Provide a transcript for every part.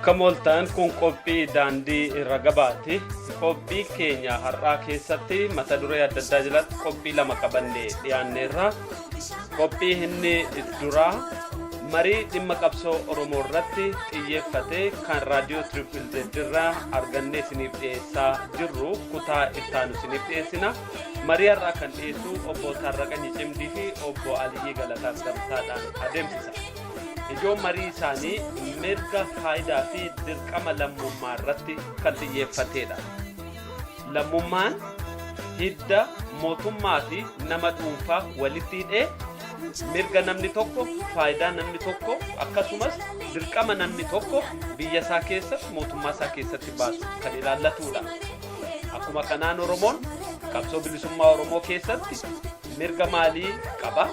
Akkam ooltan, kun qophii Daandii Ragabaati. Qophii keenya har'aa keessatti mata duree adda addaa jalatti qophii lama qabannee dhiyaanneerra. Qophii inni duraa marii dhimma qabsoo Oromoo irratti xiyyeeffate kan raadiyoo Triple Z irraa argannee isiniif dhiyeessaa jirru kutaa ittaanu isiniif dhiyeessina. Marii har'aa kan dhiyeessu obbo Taarraqanyi Cimdii fi obbo Aliyyii Galataa Gamtaadhaan adeemsisa. Ijoon marii isaanii mirga, faayidaa fi dirqama lammummaa irratti kan xiyyeeffatedha. Lammummaan hidda mootummaa fi nama dhuunfaa walitti hidhee mirga namni tokko, faayidaa namni tokko, akkasumas dirqama namni tokko biyya isaa keessatti, mootummaa isaa keessatti baasu kan ilaallatudha. Akkuma kanaan Oromoon qabsoo bilisummaa Oromoo keessatti mirga maalii qaba?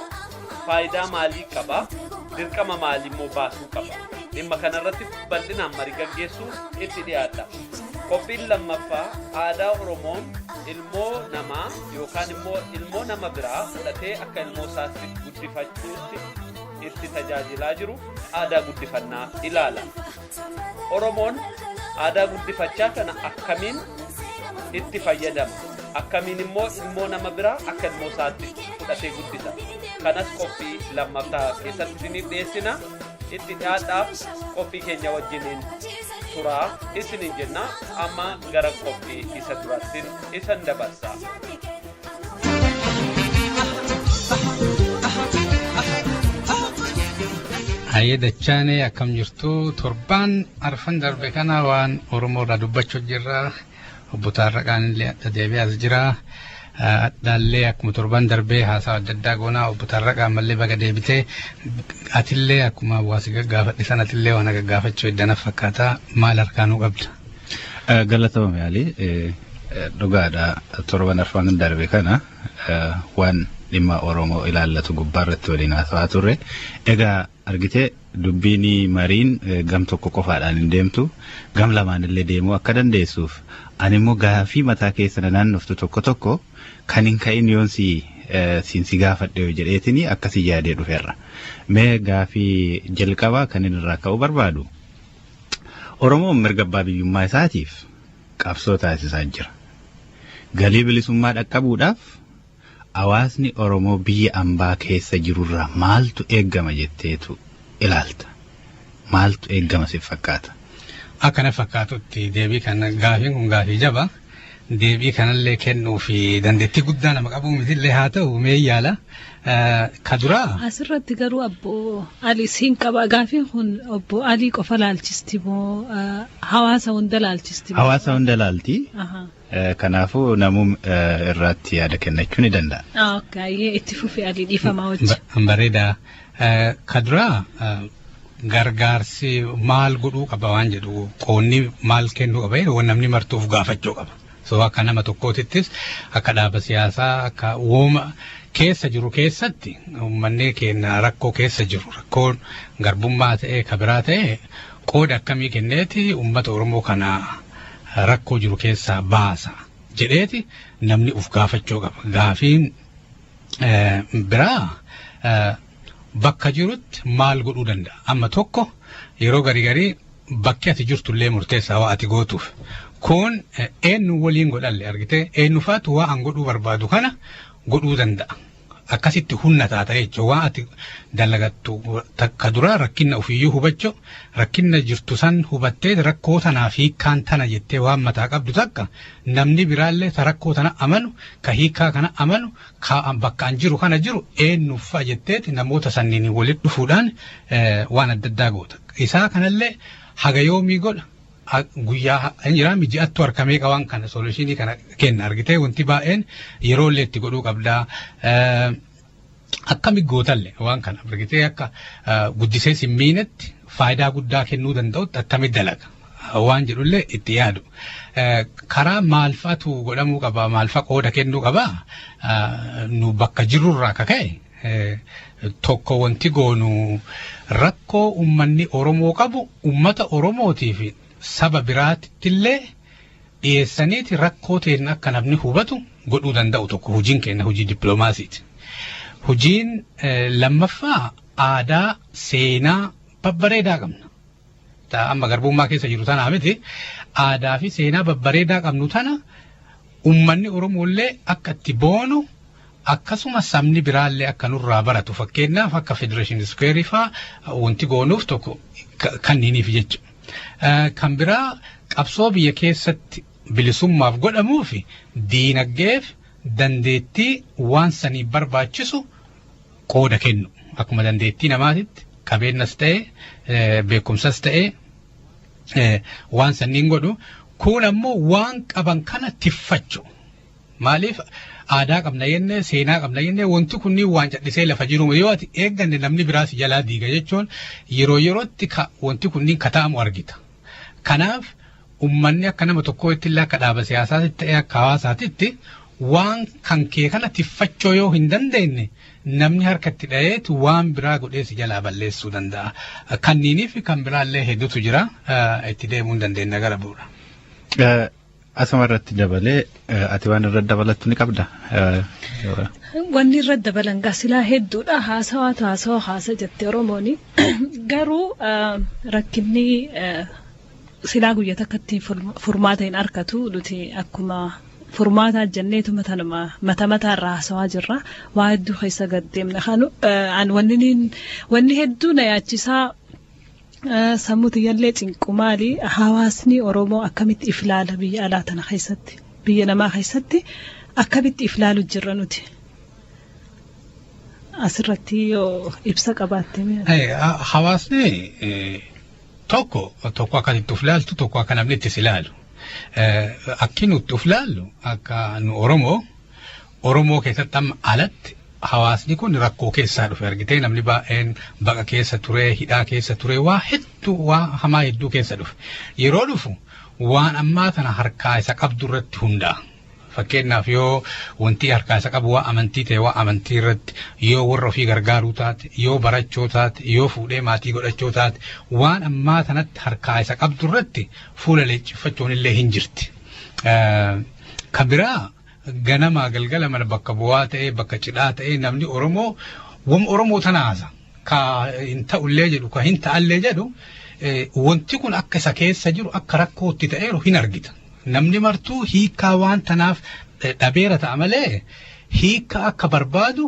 Faayidaa maalii qaba? Dirqama maalii immoo baasuu qaba? Dhimma kanarratti bal'inaan marii gaggeessuu itti dhiyaadha. Qophiin lammaffaa aadaa Oromoon ilmoo namaa yookaan immoo ilmoo nama biraa fudhatee akka ilmoo isaatti guddifachuutti itti tajaajilaa jiru aadaa guddifannaa ilaala. Oromoon aadaa guddifachaa kana akkamiin itti fayyadama? Akkamiin immoo ilmoo nama biraa akka ilmoo isaatti fudhatee guddisa? Kanas qophii lammaffaa keessatti isiniif dhiyeessina. Itti dhiyaadhaaf qophii keenya wajjiniin turaa isiniin jenna. Amma gara qophii isa duraattiin isan dabarsa. Hayyee dachaanee, akkam jirtu? Torbaan arfan darbe kana waan Oromoo irraa dubbachuu jirra. Obbo Taarraqaan illee adda deebi'ee as jira. Addaallee akkuma torban darbee haasaa adda addaa goonaa. Obbo Taarraqaa, ammallee baga deebitee. Atillee akkuma hawaasi gaggaafadhe sana atillee waan gaggaafachuu eddanaaf fakkaata, maal harkaanuu qabda? Galatoome Alii, dhugaadha, torban arfan darbe kana waan dhimma Oromoo ilaallatu gubbaarratti waliin haasawaa turre. Egaa argitee, dubbiin mariin gam tokko qofaadhaan hin deemtu, gam lamaan illee deemuu akka dandeessuuf ani immoo gaafii mataa keessa na naannoftu tokko tokko kan hin ka'in yoon si siin si gaafadhe yoo jedheetini akkasii yaadee dhufeerra. Mee gaafii jalqabaa kan inni irraa ka'uu barbaadu, Oromoon mirga abbaa biyyummaa isaatiif qabsoo taasisaa jira. Galii bilisummaa dhaqqabuudhaaf hawaasni Oromoo biyya ambaa keessa jirurraa maaltu eeggama jetteetu ilaalta? Maaltu eeggama siif fakkaata? Akkana fakkaatutti deebii kana, gaafiin kun gaafii jaba. Deebii kanallee kennuu fi dandeettii guddaa nama qabu mitillee, haa ta'u mee yaala. Ka duraa. Asirratti garuu obbo Ali siin qaba. Gaafiin kun obbo Alii qofa laalchisti moo hawaasa hunda laalchisti? Hawaasa hunda laalti. Kanaafuu namuu irratti yaada kennachuu ni danda'a. Okay, itti fufi Alii, dhiifamaa wajji. Bareeda. Ka duraa gargaarsi maal godhuu qaba waan jedhu, qoonni maal kennuu qaba jedhu, namni martuuf gaafachuu qaba. So akka nama tokkootittis, akka dhaaba siyaasaa, akka wooma keessa jiru keessatti, uummanni keenya rakkoo keessa jiru, rakkoon garbummaa ta'ee ka biraa ta'e, qooda akkamii kenneeti uummata Oromoo kana rakkoo jiru keessaa baasa jedheeti namni uf gaafachuu qaba. Gaafiin biraa bakka jirutti maal godhuu danda'a? Amma tokko yeroo garii garii bakki ati jirtullee murteessaa waa ati gootuuf. Kun eenyu waliin godhalle argitee, eenyu faatu waa an godhuu barbaadu kana godhuu danda'a. Akkasitti humna taata jechuudha. Waan ati dalagattu takka duraa rakkina ofiiyyuu hubachuu, rakkina jirtu san hubattee, rakkoo tanaaf hiikkaan tana jettee waan mataa qabdu takka, namni biraallee ta rakkoo tana amanu, ka hiikkaa kana amanu, ka bakka an jiru kana jiru eenyuuf jetteeti namoota sanniin walitti dhufuudhaan waan adda addaa goota. Isaa kanallee haga yoomii godha? Guyyaa hin jiraa, ji'attu harkamee waan kana solution kana kenna argitee, wanti baay'een yeroo illee itti godhuu qabdaa. Akkami gootalle waan kana argitee, akka guddisee simmiinetti faayidaa guddaa kennuu danda'utti akkamitti dalaga waan jedhullee itti yaadu. Karaa maalfaatu godhamuu qaba, maalfa qooda kennuu qaba, nu bakka jirrurraa kaka'e tokko wanti goonu rakkoo uummanni Oromoo qabu uummata Oromootii fi saba biraattillee dhiyeessaniiti rakkoo ta'een akka namni hubatu godhuu danda'u tokko hojiin keenya hojii dippiloomaasiiti. Hojiin lammaffaa aadaa seenaa babbareedaa qabna. Amma garbummaa keessa jiru tanaa miti. Aadaa fi seenaa babbareedaa qabnu tana uummanni Oromoollee akka itti boonu, akkasuma sabni biraallee akka nurraa baratu, fakkeenyaaf akka Federation Square faa wanti goonuuf tokko kanniiniif jechuudha. Kan biraa, qabsoo biyya keessatti bilisummaaf godhamuu fi diinagdeef dandeettii waan saniif barbaachisu qooda kennu. Akkuma dandeettii namaatitti qabeenyas ta'e, beekumsas ta'e, waan sanniin godhu. Kun ammoo waan qaban kana tiffachu. Maaliif, aadaa qabna jennee, seenaa qabna jennee, wanti kunniin waan cadhisee lafa jiru yoo ati eegganne namni biraas jalaa diiga jechuun yeroo yerootti wanti kunniin kata'amu argita. Kanaaf ummanni akka nama tokkootti illee, akka dhaaba siyaasaatti ta'e, akka hawaasaatitti waan kan kee kana tiffachoo yoo hin dandeenye, namni harkatti dha'eetu waan biraa godhee si jalaa balleessuu danda'a. Kanniinii fi kan biraallee hedduutu jira, itti deemuu hin dandeenya gara bu'uura. Asuma irratti dabalee ati waan irratti dabalattu ni qabda. Wanni irratti dabalan gasilaa hedduudha. Haasawaatu haasawa haasa jette Oromooni. Garuu rakkinni silaa guyyaa takkatti furmaata hin argatu. Nuti akkuma furmaataa jenneetuma tanuma mata mataarraa haasawaa jirra. Waa hedduu keessa gad deemna. Wanni hedduu na yaachisaa, sammuu tiyyallee cinqu maali? Hawaasni Oromoo akkamitti if ilaala biyya alaa tana keessatti, biyya namaa keessatti akkamitti if ilaalu jirra nuti? Asirratti yoo ibsa qabaatte. Hawaasni tokko tokko akka itti of ilaaltu, tokko akka namni itti si ilaalu. Akki nutti of ilaallu, akka nu Oromoo keessatti amma alatti hawaasni kun rakkoo keessaa dhufe argitee, namni baay'een baqa keessa ture, hidhaa keessa ture, waa hedduu, waa hamaa hedduu keessa dhufe. Yeroo dhufu waan ammaa kana harkaa isa qabdu irratti hundaa'a. Fakkeenyaaf, yoo wanti harkaa isa qabu waa amantii ta'e, waa amantii irratti, yoo warra ofii gargaaruu taate, yoo barachoo taate, yoo fuudhee maatii godhachoo taate, waan ammaa kanatti harkaa isa qabdu irratti fuula leenjifachuun illee hin jirti. Kan biraa, ganamaa galgala mana bakka bu'aa ta'ee, bakka cidhaa ta'ee, namni Oromoo wam Oromoo tana haasa. Ka hin ta'ullee jedhu, ka hin ta'allee jedhu, wanti kun akka isa keessa jiru, akka rakkootti ta'eeru hin argita. Namni martuu hiikaa waan tanaaf dhabeera ta'a malee hiika akka barbaadu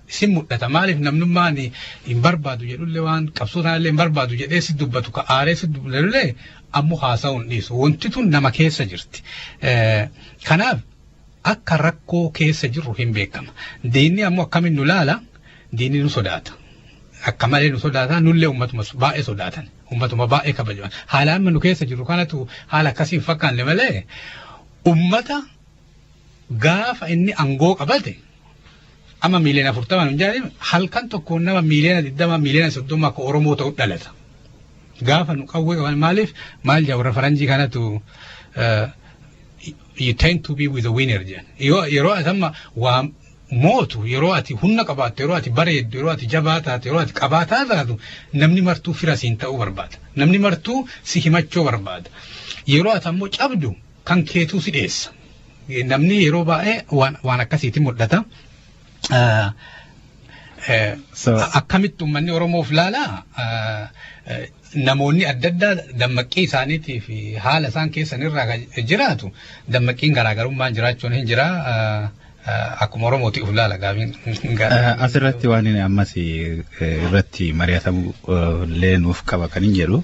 sin mul'ata. Maaliif, namnummaan hin barbaadu jedhullee, waan qabsoo tanallee hin barbaadu jedhee si dubbatu, ka aaree si dubbatullee, ammoo haasa'uu hin dhiisu. Wanti tun nama keessa jirti. Kanaaf akka rakkoo keessa jirru hin beekama. Diinni ammoo akkamiin nu laala? Diinni nu sodaata. Akka malee nu sodaata, nullee uummatuma baay'ee sodaatan. Uummatuma baay'ee kabajaman. Haala amma nu keessa jirru kanatu haala akkasii hin fakkaanne malee, uummata gaafa inni aangoo qabate amma 40 miiliyoona hin jedhamu, halkan tokkoon nama 20 miiliyoona, 30 miiliyoona akka Oromoo ta'u dhalata. Gaafa nu qawwee qaban, maaliif, maal jedha warra faranjii kanatu, "You tend to be with the winner" jedhan. Yeroo ati amma waa mootu, yeroo ati humna qabaattu, yeroo ati bareeddu, yeroo ati jabaa taatu, yeroo ati qabaataa taatu, namni martuu fira siin ta'uu barbaada. Namni martuu si himachuu barbaada. Yeroo ati ammoo cabdu kan keetuu si dheessa. Namni yeroo baay'ee waan akkasiitiin mul'ata. Akkamitti uummanni Oromoof laalaa, namoonni adda addaa dammaqii isaaniitii fi haala isaan keessan irraa jiraatu dammaqiin garaagarummaan jiraachuun hin jira. Akkuma Oromooti of laala gaafiin. Asirratti waan inni ammas irratti mari'atamu illee nuuf qaba kan hin jedhu,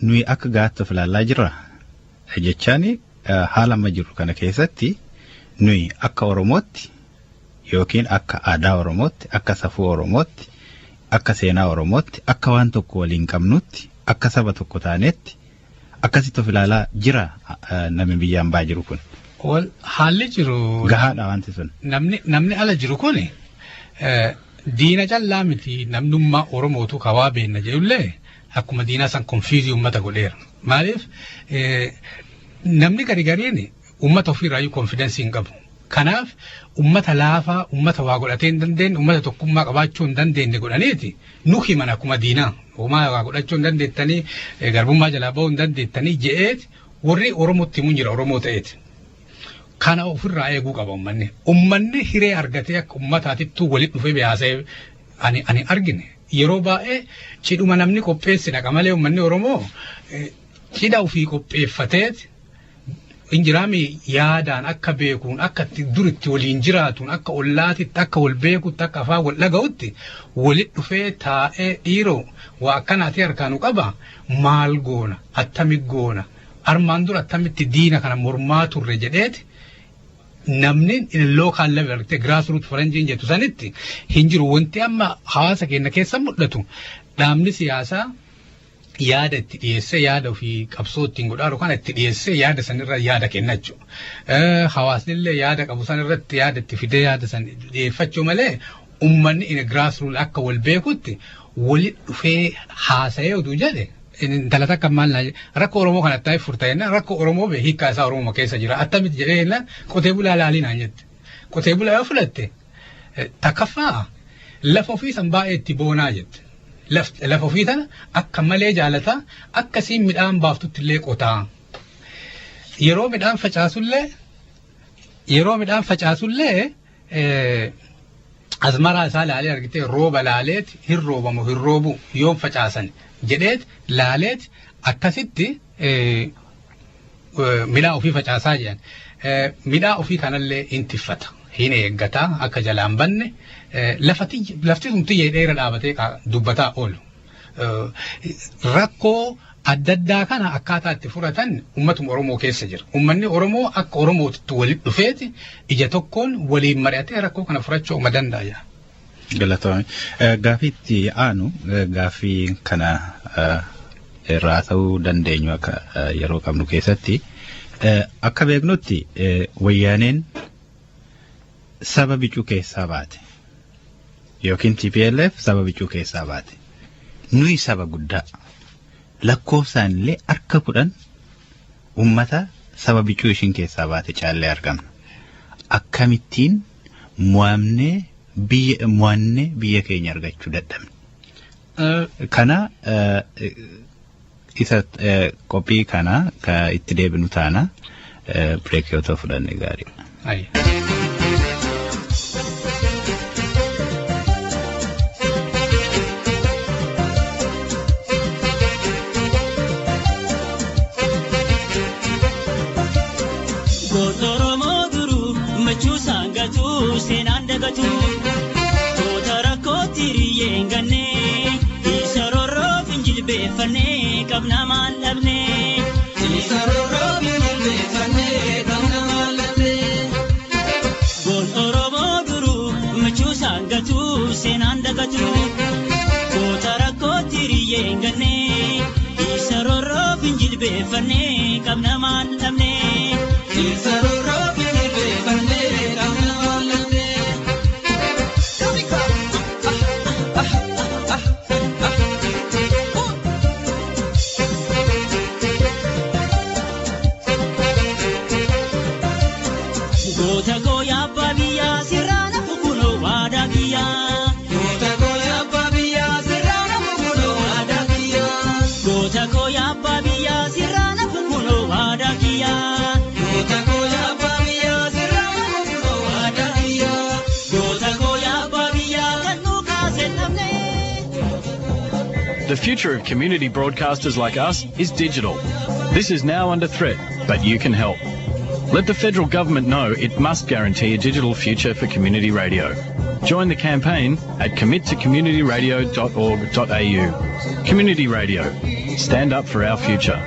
nuyi akka gaatti of ilaalaa jirra jechaan, haala amma jirru kana keessatti nuyi akka Oromootti yookiin akka aadaa Oromootti, akka safuu Oromootti, akka seenaa Oromootti, akka waan tokko waliin qabnutti, akka saba tokko taanetti akkasitti of ilaalaa jira namni biyyaan baa jiru kun? Wal haalli jiru. Gahaadha wanti sun. Namni ala jiru kun diina callaa miti, namnummaa Oromootu kawaa beenna jedhullee akkuma diinaa san confuse uummata godheera. Maaliif, namni gari gariin uummata ofiirraayyuu confidence hin qabu. Kanaaf uummata laafaa, uummata waa godhatee hin dandeenye, uummata tokkummaa qabaachuu hin dandeenye godhaniiti nu himan akkuma diinaa. Uumaa waa godhachuu hin dandeettanii, garbummaa jalaa bahuu hin dandeettanii je'eeti warri Oromootti himuun jira Oromoo ta'eeti. Kana ofirraa eeguu qaba uummanni. Uummanni hiree argatee akka uummataatittuu walitti dhufee haasa'ee ani argine Yeroo baay'ee cidhuma namni qopheessi dhaqa malee uummanni Oromoo cidha ofii qopheeffateet injiraami yaadaan akka beekuun akka duritti waliin jiraatuun akka ollaatitti akka wal beekutti akka afaan wal dhaga'utti walit dhufee taa'ee dhiiroo waa akkanaati harkaanu qaba maal goona attami goona armaan dura attamitti diina kana mormaa turre jedheeti namni local level argitee grassroot faranjiin jettu sanitti hin jiru. Wanti amma hawaasa keenya keessa mul'atu dhaabni siyaasaa yaada itti dhiyeessee yaada ofii qabsoo ittiin godhaa kana itti dhiyeessee yaada sanirra yaada kenna jechuudha. Hawaasni illee yaada qabu sanirratti yaada itti fidee yaada san dhiyeeffachuu malee uummanni in grassroot akka wal beekutti walitti dhufee haasa'ee oduu jedhe intala takka maal naa rakkoo Oromoo kana taa'ee furta jennaan rakkoo Oromoo bee hiikkaa isaa Oromoo keessa jira attamitti jedhee jennaan qotee bulaa laalii naan jette. Qotee bulaa yoo fudhatte takkaffaa lafa ofii san baay'ee itti boonaa jette. Lafa ofii tana akka malee jaalataa akkasiin midhaan baaftutti illee qotaa. Yeroo midhaan facaasullee azmaraa isaa laalee argitee rooba laaleet hin roobamu hin roobu yoom facaasan jedheet laaleet akkasitti midhaan ofii facaasaa jedhan. Midhaan ofii kanallee hin tiffata. Hin eeggataa akka jalaan banne lafti sun tiyyee dheera dhaabatee dubbataa oolu. Rakkoo adda addaa kana akkaataa itti furatan uummatuma Oromoo keessa jira. Uummanni Oromoo akka Oromootti walitti dhufeeti ija tokkoon waliin mari'atee rakkoo kana furachuu uma danda'a. Galatoomii. Gaaffii itti aanu gaaffii kana irraa ta'uu dandeenyu akka yeroo qabnu keessatti akka beeknutti wayyaaneen saba bicuu keessaa baate yookiin TPLF saba bicuu keessaa baate. Nuyi saba guddaa lakkoofsaan illee harka 10 uummata saba bicuu ishiin keessaa baate caallee argamna. Akkamittiin mo'amnee biyya mo'annee biyya keenya argachuu dadhabne? Kana isa qophii kana ka itti deebinu taana break yoo ta'u fudhanne gaarii. Goota Oromoo duruu machuu saangatu seenaan dagatu. Goota rakkootti riyyee hin ganne isa rorroof hin jilbeeffanne qabna maal dhabne. Isa rorroof hin jilbeeffanne qabna maal dhabne. Goota Oromoo duruu machuu saangatu seenaan dagatu. Goota rakkootti riyyee hin ganne isa rorroof hin jilbeeffanne qabna maal dhabne. Isa rorroof hin jilbeeffanne qabna maal dhabne. Goota gooyaa abbaa biyyaa sirraa nafu kunoo waadaa kiyyaa. Goota gooyaa abbaa biyyaa sirraa nafu kunoo waadaa kiyyaa. Goota gooyaa abbaa biyyaa sirraa nafu kunoo waadaa kiyyaa. Goota gooyaa abbaa biyyaa sirraa nafu kunoo waadaa kiyyaa. Goota gooyaa abbaa biyyaa kan nu kaase namne. The future of community broadcasters like us is digital. This is now under threat, but you can help. Let the federal government know it must guarantee a digital future for community radio. Join the campaign at committocommunityradio.org.au. Community Radio. Stand up for our future.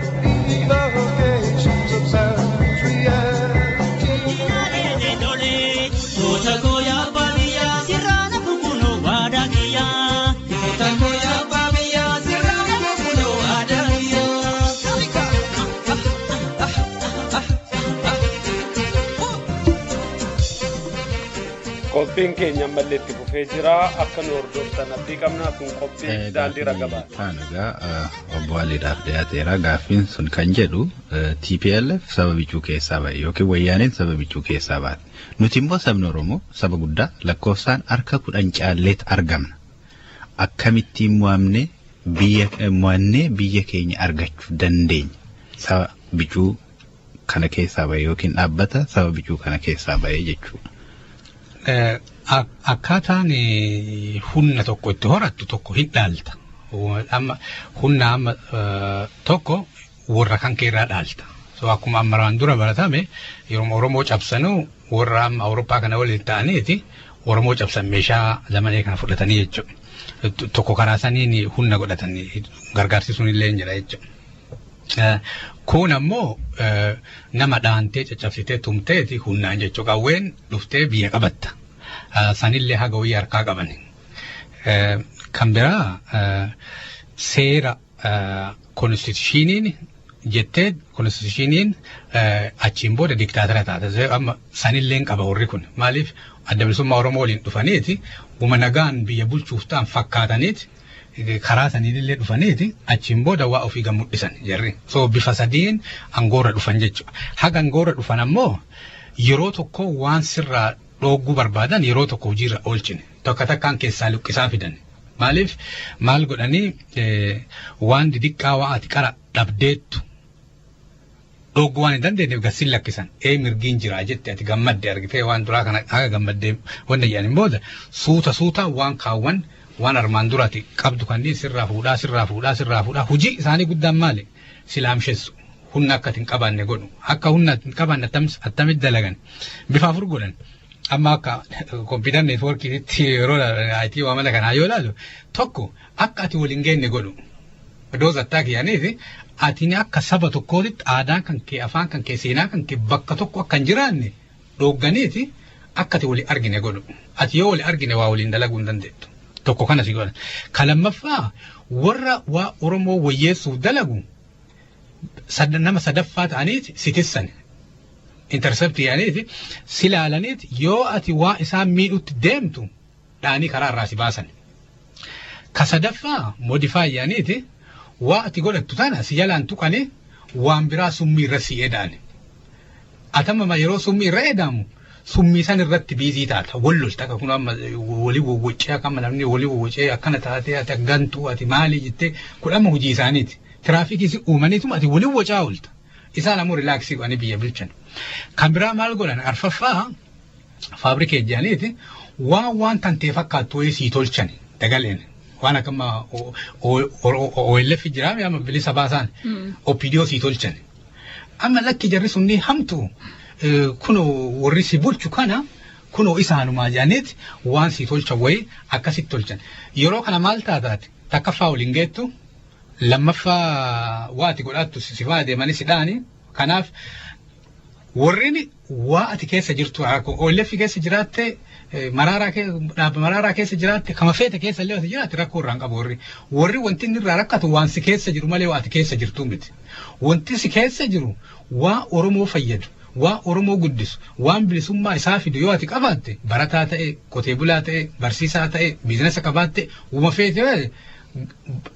Evocations of savage reality. Goota gooyaa abbaa biyyaa sirraa nafu kunoo waadaa kiyyaa. Goota gooyaa abbaa biyyaa sirraa nafu kunoo waadaa kiyyaa. Qophiin keenya ammallee itti fufee jira. Akka nu hordoftan abdii qabna. Kun qophii daandii ragabaati. Taan egaa obbo Aliidhaaf dhiyaateera. Gaaffiin sun kan jedhu TPLF saba bicuu keessaa ba'e yookiin wayyaaneen saba bicuu keessaa baate. Nuti immoo sabni Oromoo saba guddaa lakkoofsaan harka 10 caalleet argamna. Akkamittiin mo'amnee biyya mo'annee biyya keenya argachuu dandeenya? Saba bicuu kana keessaa ba'e yookiin dhaabbata saba bicuu kana keessaa ba'e jechuudha. Akkaataan humna tokko itti horattu tokko hin dhaalta. Amma humna amma tokko warra kan keerraa dhaalta. So akkuma ammaraan dura baratame yeroo Oromoo cabsanuu warra amma Awurooppaa kana waliin ta'aniiti Oromoo cabsan meeshaa zamanee kana fudhatanii jechuudha. Tokko karaa saniin humna godhatanii gargaarsisuun illee hin jira jechuudha. Kun ammoo nama dhaantee caccabsitee tumteeti humnaan jechuudha. Qawween dhuftee biyya qabatta. Sanillee haga wayii harkaa qaban. Kan biraa seera konstitushiniin jettee konstitushiniin achiin booda diktaatara taate. Amma sanillee qaba warri kun. Maaliif adda bilisummaa Oromoo waliin dhufaniiti uma nagaan biyya bulchuuf ta'an fakkaataniiti karaa saniinillee dhufaniiti achiin booda waa ofii gammudhisan jarri. So bifa sadiin angoorra dhufan jechuudha. Haga angoorra dhufan ammoo yeroo tokko waan sirraa dhooguu barbaadan yeroo tokko hojiirra oolchine. Tokko takkaan keessaa luqqisaa fidan. Maaliif maal godhanii waan didiqqaa waa ati qara dhabdeettu dhooguu waan hin dandeenyeef gasin lakkisan. Ee mirgiin jira jette ati gammadde argitee waan duraa kana haga gammaddee wanta jedhaniin booda suuta suuta waan kaawwan waan armaan duraati qabdu kanneen sirraa fuudhaa sirraa fuudhaa sirraa fuudhaa hojii isaanii guddaan maali silaamsheessu. Humna akka hin qabaanne godhu akka humna hin qabaanne attamitti dalagan bifa afur godhan. Amma akka kompiitar neetwoorkiitti yeroo IT waamala kanaa yoo ilaalu tokko akka ati waliin geenye godhu. Iddoo attaa kiyyaaniiti ati akka saba tokkootitti aadaa kan kee afaan kan kee seenaa kan kee bakka tokko akka hin jiraanne dhoogganiiti akka ati walii argine godhu. Ati yoo walii argine waa waliin dalaguu hin dandeettu. Tokko kana si godhan. Ka lammaffaa warra waa Oromoo wayyeessuuf dalagu nama sadaffaa ta'aniiti si tissan. Intercept yaaniiti si laalaniiti yoo ati waa isaan miidhutti deemtu dhaanii karaa irraa si baasan. Ka sadaffaa modify yaaniiti waa ati godhattu tana si jalaan tuqanii waan biraa summii irra si edaani. Atamama yeroo summii irra edaamu summii san irratti biizii taata wal lolta akka kun amma walii wawwacee akka amma namni walii wawwacee akkana taatee ati gantuu ati maali jettee kun amma hojii isaaniiti. Tiraafikii si uumaniituma ati walii wacaa oolta. Isaan ammoo rilaaksii godhanii biyya bulchan. Kan biraa maal godhan arfaffaa faabrikee jedhaniiti waan waan tantee fakkaattu wayii sii tolchan dagaleen. Waan akka amma OLF jira amma bilisa baasaan OPDO sii tolchan. Amma lakki jarri sunni hamtu kunoo warri si bulchu kana kunoo isaanumaa jedhaniiti waan sii tolchan wayii akkasitti tolchan. Yeroo kana maal taataati takkaffaa waliin geettu lammaffaa waa ati godhattu si faa deemanii si dhaani. Kanaaf warreen waa ati keessa jirtu OLF keessa jiraatte maraaraa keessa jiraatte kama feete keessa illee ati jiraatte rakkoo irraa hin qabu warri. Warri wanti inni irraa rakkatu waan si keessa jiru malee waa ati keessa jirtu miti. Wanti si keessa jiru waa Oromoo fayyadu, waa Oromoo guddisu, waan bilisummaa isaa fidu yoo ati qabaatte barataa ta'e, qotee bulaa ta'e, barsiisaa ta'e, biizinasa qabaatte, uuma feete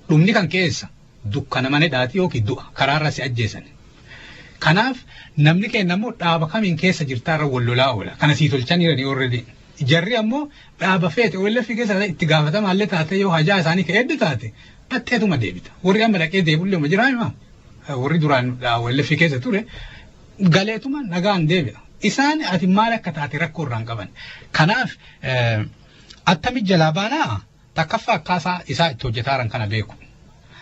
dhumni kan keessa dukkana mana dhaati yookiin du'a karaarra si ajjeesan. Kanaaf namni keenya immoo dhaaba kamiin keessa jirtaarra wal lolaa oola. Kana sii tolchaniirani already. Jarri ammoo dhaaba feete OLF keessa itti gaafatamaallee taate yoo hajaa isaanii ka hedduu taate dhatteetuma deebita. Warri amma dhaqee deebullee uma jiraa himaa. Warri duraan OLF keessa ture galeetuma nagaan deebi'a. Isaan ati maal akka taate rakkoo irraan qaban. Kanaaf attami jalaa baanaa takkaffaa akkaasaa isaa itti hojjetaaran kana beeku.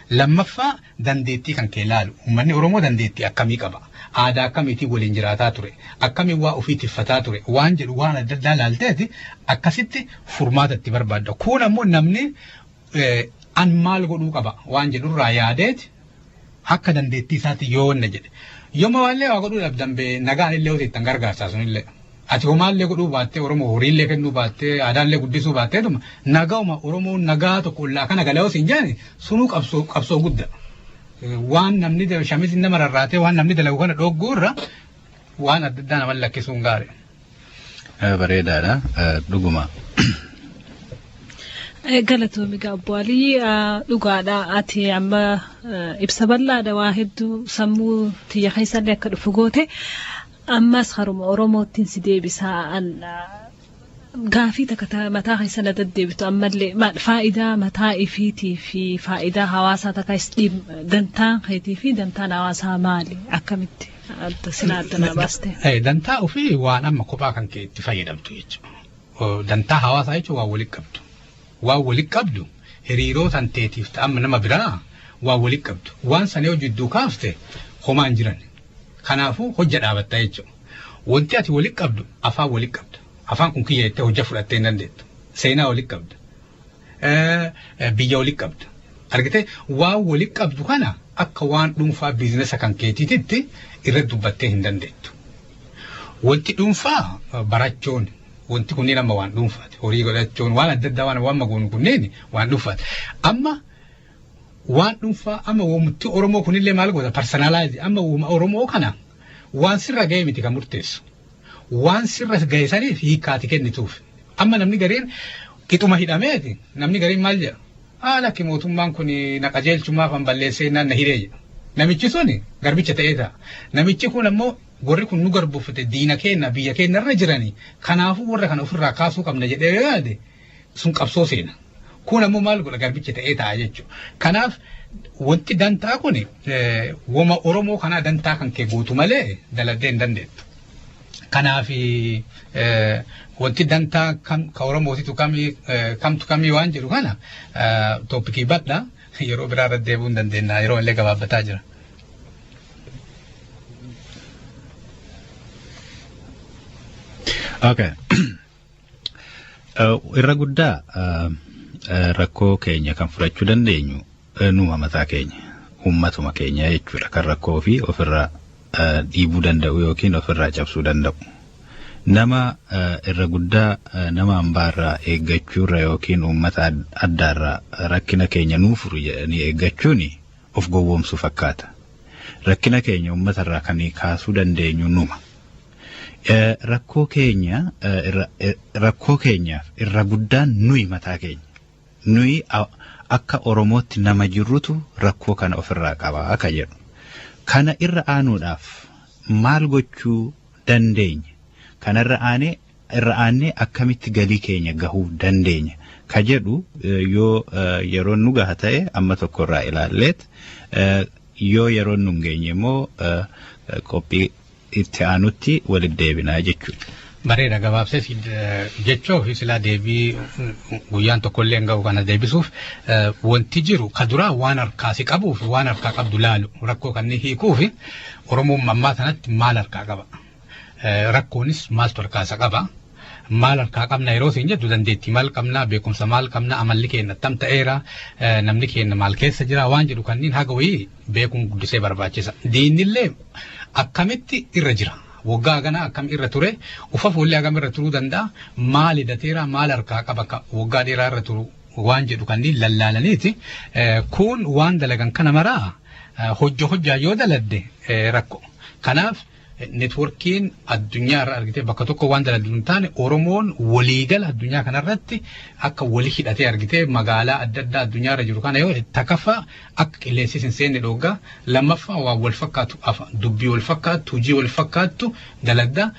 Lammaffaa dandeettii kan kee ilaalu. Uummanni Oromoo dandeettii akkamii qaba? Aadaa akkamiitiin waliin jiraataa ture? Akkamiin waa ofii tiffataa ture? Waan jedhu waan adda addaa ilaalteeti akkasitti furmaata itti barbaadda. Kun ammoo namni an maal godhuu qaba waan jedhurraa yaadeeti akka dandeettii isaatti yoo wanna jedhe. Yooma waallee waa godhuu dhabdan bee nagaan illee hojii ittiin gargaarsaa sunillee. Ati homaallee godhuu baattee Oromoo horiillee kennuu baattee aadaallee guddisuu baatteetuma nagauma Oromoon nagaa tokko ollaa kana galee osoo hin jaane sunuu qabsoo guddaa. Waan namni shamizi nama rarraatee waan namni dalagu kana dhogguu irra waan adda addaa nama lakkisuun gaarii. Bareedaadha. Dhuguma. Galatoomi Obbo Alii dhugaadha. Ati amma ibsa bal'aadha waa hedduu sammuu tiyya keessallee akka dhufu goote. Ammas haruma Oromootiin si deebisaa gaafii takka mataa keessa na deddeebitu ammallee faayidaa mataa ifiitii fi faayidaa hawaasaa takka dantaan keetii fi dantaan hawaasaa maali akkamitti adda sila adda naa baaste? Dantaa ofii waan amma kophaa kan kee itti fayyadamtu jechuudha. Dantaa hawaasaa jechuun waan walitti qabdu. Waan walitti qabdu hiriiroo tanteetiif ta'an nama biraa waan walitti qabdu. Waan sana yoo jidduu kaafte homaa hin jiran. Kanaafuu hojja dhaabatta jechuudha. Wanti ati walitti qabdu afaan walitti qabda. Afaan kun kiyya jettee hojja fudhattee hin dandeettu. Seenaa walitti qabda. Biyya walitti qabda. Argitee waan walitti qabdu kana akka waan dhuunfaa biizinasa kan keetiititti irratti dubbattee hin dandeettu. Wanti dhuunfaa barachuun wanti kunneen amma waan dhuunfaati. Horii godhachuun waan adda addaa waan magoonu kunneen waan dhuunfaati. Amma waan dhuunfaa amma wanti Oromoo kunillee maal godha personalize amma Oromoo kana waan sirra ga'e miti kan murteessu. Waan sirra ga'e saniif hiikkaati kennituuf. Amma namni gariin qixuma hidhameeti namni gariin maal jedha? Lakki mootummaan kun na qajeelchumaaf an balleessee naan na hiree jedha. Namichi suni garbicha ta'ee ta'a. Namichi kun ammoo warri kun nu garbuufate diina keenya biyya keenya irra jirani kanaafuu warra kana ofirraa kaasuu qabna jedhee yoo yaade sun qabsoo seena. Kun ammoo maal godha garbicha ta'ee ta'a jechuudha. Kanaaf wanti dantaa kun wama Oromoo kanaa dantaa kan kee guutu malee daladdee hin dandeettu. Kanaaf wanti dantaa ka Oromootitu kamtu kamii waan jedhu kana tooppikii badha yeroo biraa irra deebi'uu hin dandeenya yeroo illee gabaabbataa jira. Okay. Irra guddaa rakkoo keenya kan fudhachuu dandeenyu numa mataa keenya uummatuma keenya jechuudha kan rakkoo fi ofirraa dhiibuu danda'u yookiin ofirraa cabsuu danda'u. Nama irra guddaa nama hambaarraa eeggachuurra yookiin uummata addaarraa rakkina keenya nuu furu jedhanii eeggachuun of gowwoomsuu fakkaata. Rakkina keenya uummatarraa kan kaasuu dandeenyu numa. Rakkoo keenya rakkoo keenyaaf irra guddaan nuyi mataa keenya. Nuyi akka Oromootti nama jirrutu rakkoo kana ofirraa qabaa akka jedhu. Kana irra aanuudhaaf maal gochuu dandeenya? Kana irra aanee akkamitti galii keenya gahuu dandeenya? Ka jedhu yoo yeroon nu gaha ta'e amma tokkorraa ilaalleet yoo yeroon nu hin geenye immoo qophii itti aanutti walitti deebinaa jechuudha. Bareeda gabaabsee jechuuf silaa deebii guyyaan tokkollee hin gahu kana deebisuuf wanti jiru ka duraa waan harkaa si qabuu fi waan harkaa qabdu laalu rakkoo kanneen hiikuu fi Oromoon ammaa sanatti maal harkaa qaba. Rakkoonis maaltu harkaa isa qaba. Maal harkaa qabna yeroo siin jettu dandeettii maal qabna beekumsa maal qabna amalli keenya attam ta'eera namni keenya maal keessa jira waan jedhu kanneen haga wayii beekuun guddisee barbaachisa. Diinillee akkamitti irra jira. Waggaa gana akkam irra ture ufa fuullee hagam irra turuu danda'a maal hidateera maal harkaa qaba waggaa dheeraa irra turu waan jedhu kanneen lallaalaniiti. Kun waan dalagan kana maraa hojja hojjaa yoo daladde rakko. Kanaaf networkiin addunyaa irra argitee bakka tokko waan daladdu hin taane Oromoon waliigala addunyaa kanarratti akka walii hidhatee argitee magaalaa adda addaa addunyaa irra jiru kana yoo takkaffaa akka qilleensi hin seenne dhooggaa lammaffaa waan wal fakkaatu dubbii wal fakkaattu hojii wal fakkaattu daladda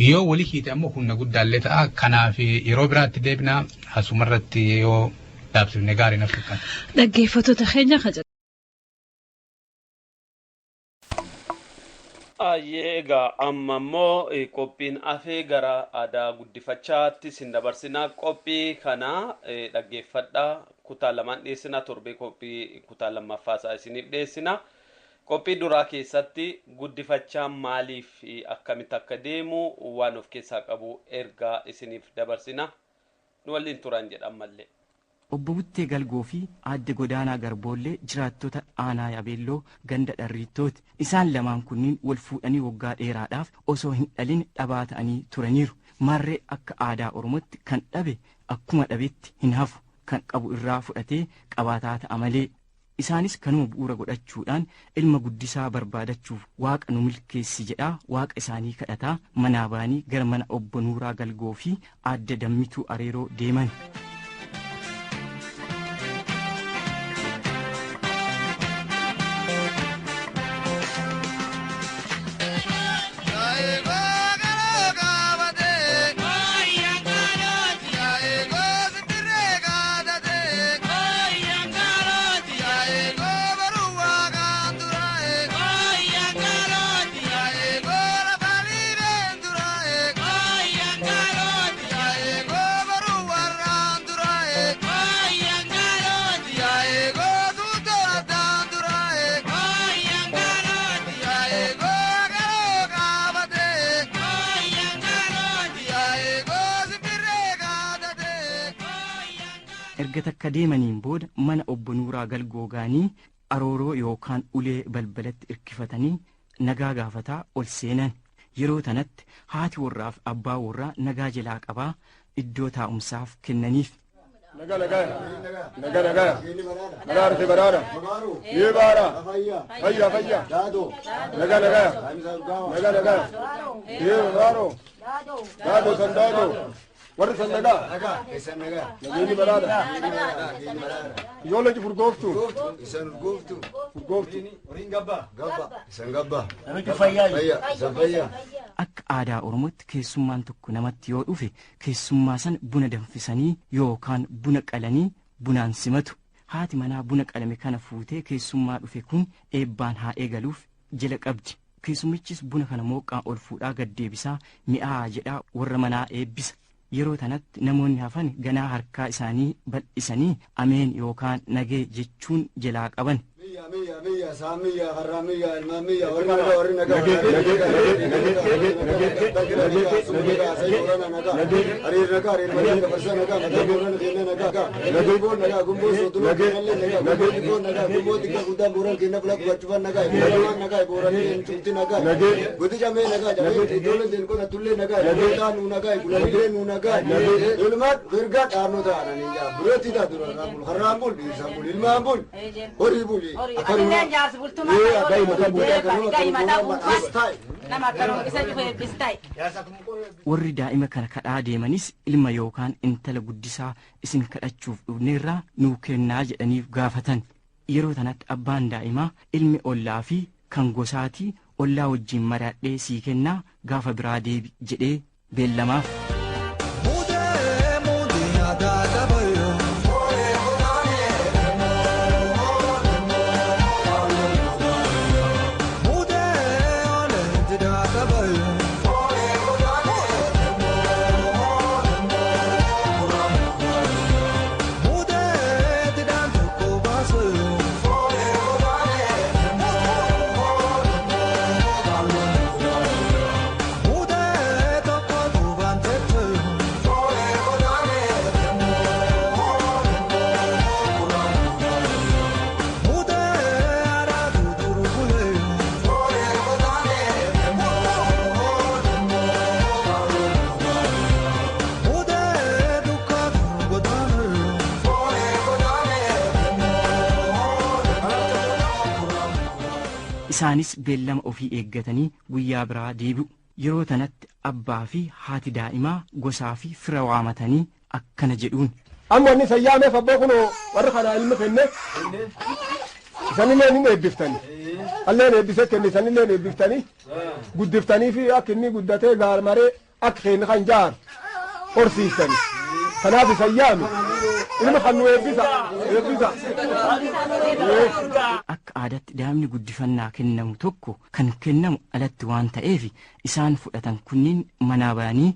yoo walii hiite ammoo humna guddaallee ta'a kanaaf yeroo biraatti deebinaa asumarratti yoo dhaabsifne gaarii na fakkaata. Dhaggeeffattoota keenya Egaa amma immoo qophiin afee gara aadaa guddifachaatti sin dabarsinaa qophii kana dhaggeeffadhaa kutaa lamaan dhiyeessinaa torbee qophii kutaa lammaffaa isaa isiniif dhiyeessinaa. Qophii duraa keessatti guddifachaa maaliif akkamitti akka deemu waan of keessaa qabu ergaa isiniif dabarsina. Nu waliin turan jedhan mallee. Obbo Buttee Galgoo fi Aadde Godaanaa Garboollee jiraattota aanaa Yabeelloo ganda dharriittooti. Isaan lamaan kunniin wal fuudhanii waggaa dheeraadhaaf osoo hin dhalin dhabaa ta'anii turaniiru. Maarree akka aadaa Oromootti kan dhabe akkuma dhabetti hin hafu kan qabu irraa fudhatee qabaataa ta'a malee. Isaanis kanuma bu'uura godhachuudhaan ilma guddisaa barbaadachuuf waaqa nu milkeessi jedhaa waaqa isaanii kadhataa manaa ba'anii gara mana obbo Nuuraa Galgoo fi Aadde Dammituu Areeroo deeman. Erga takka deemaniin booda mana obbo Nuuraa Galgoo ga'anii arooroo yookaan ulee balbalatti irkifatanii nagaa gaafataa ol seenan. Yeroo tanatti haati warraaf abbaa warraa nagaa jalaa qabaa iddoo taa'umsaaf kennaniif. Naga naga naga naga naga arti barara ye bara fayya fayya naga naga naga naga ye baro dado sandado warri sandaga nageenyi baraadha ijoolleen furgooftu Isan urgooftu. Furgooftu. Horiin gabba. Gabba. Isan gabba. Namichi fayyaa. Fayya. Isan fayya. Akka aadaa Oromootti keessummaan tokko namatti yoo dhufe keessummaa sana buna danfisanii yookaan buna qalanii bunaan simatu. Haati manaa buna qalame kana fuutee keessummaa dhufe kun eebbaan haa eegaluuf jala qabdi. Keessummichis buna kana mooqaan ol fuudhaa gad deebisaa mi'aa jedhaa warra manaa eebbisa. Yeroo tanatti namoonni hafan ganaa harkaa isaanii bal'isanii ameen yookaan nagee jechuun jalaa qaban. Miyya miyya miyya saa miyya harraa miyya ilmaan miyya warri nagaa warri nagaa. Hariir nagaa hariir malee gafarsa nagaa nagaa boorana keenya nagaa. Gumboo nagaa gumboo sootuloo keenyallee nagaa gumboo xiqqoo nagaa gumboo xiqqaa guddaa booran keenya fula qubachufan nagaa booran nagaa booran keenya cufti nagaa. Goti jamee nagaa jamee ijoolleen teen qota tullee nagaa ijoollee nuu nagaa gulalee nuu nagaa. Ilmaan mirgaa dhaabnoo ta'anii jaa bureetti ta'a dura harraan bul harraan bul dhiirsaan bul ilmaan bul horii buli. Atilleen jaarsi bultumaa gahi mataa buufas nama akkanuma isa dhufe eebbis ta'e. Warri daa'ima kana kadhaa deemanis ilma yookaan intala guddisaa isin kadhachuuf dhufneerraa nuu kennaa jedhaniif gaafatan. Yeroo tanatti abbaan daa'imaa ilmi ollaa fi kan gosaatii ollaa wajjin mari'adhee sii kennaa gaafa biraa deebi jedhee beellamaaf. Isaanis beellama ofii eeggatanii guyyaa biraa deebi'u. Yeroo tanatti abbaa fi haati daa'imaa gosaa fi fira waamatanii akkana jedhuun. Amma inni sayyaameef abbaa kunoo warri kanaa ilma kenne isanillee ni eebbiftani. Alleen eebbisee kenne isanillee eebbiftani. Guddiftanii fi akka inni guddatee gaarmaree akka keenya kan jaar horsiistani. Kanaaf isayyaame ilma kan nu eebbisa eebbisa. Akka aadaatti daa'imni guddifannaa kennamu tokko kan kennamu alatti waan ta'eef isaan fudhatan kunniin manaa ba'anii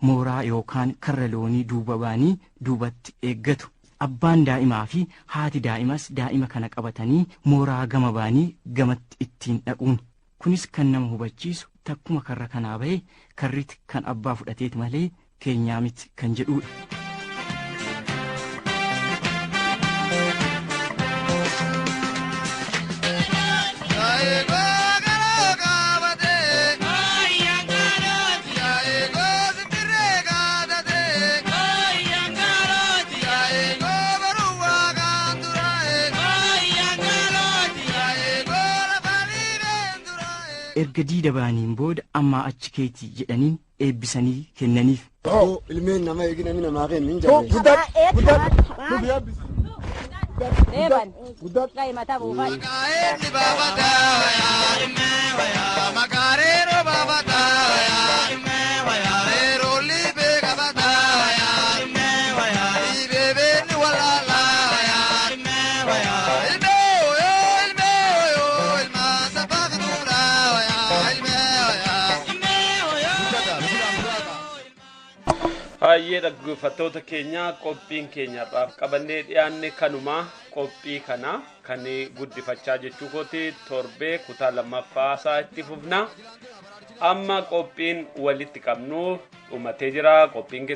mooraa yookaan karra loonii duuba ba'anii duubatti eeggatu. Abbaan daa'imaa fi haati daa'imas daa'ima kana qabatanii mooraa gama ba'anii gamatti ittiin dhaquun. Kunis kan nama hubachiisu takkuma karra kanaa ba'e karriti kan abbaa fudhateet malee keenyaa miti kan jedhudha. Erga diida ba'aniin booda ammaa achi keetii jedhaniin eebbisanii kennaniif. Ilmeen nama eegi namni namaa kennu hin jabne. Deeban gahi mataa buufas. Baay'ee dhaggeeffattoota keenya qophiin keenya har'aaf qabannee dhiyaanne kanuma. Qophii kana kan guddifachaa jechuu kooti torbee kutaa lammaffaa isaa itti fufna. Amma qophiin walitti qabnu dhumatee jira. Qophiin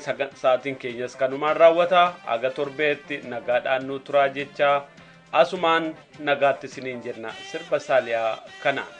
sa'aatiin keenyas kanumaan raawwata. Aga torbeetti nagaadhaan nu turaa jecha asumaan nagaatti isiniin jenna sirba saaliyaa kanaan.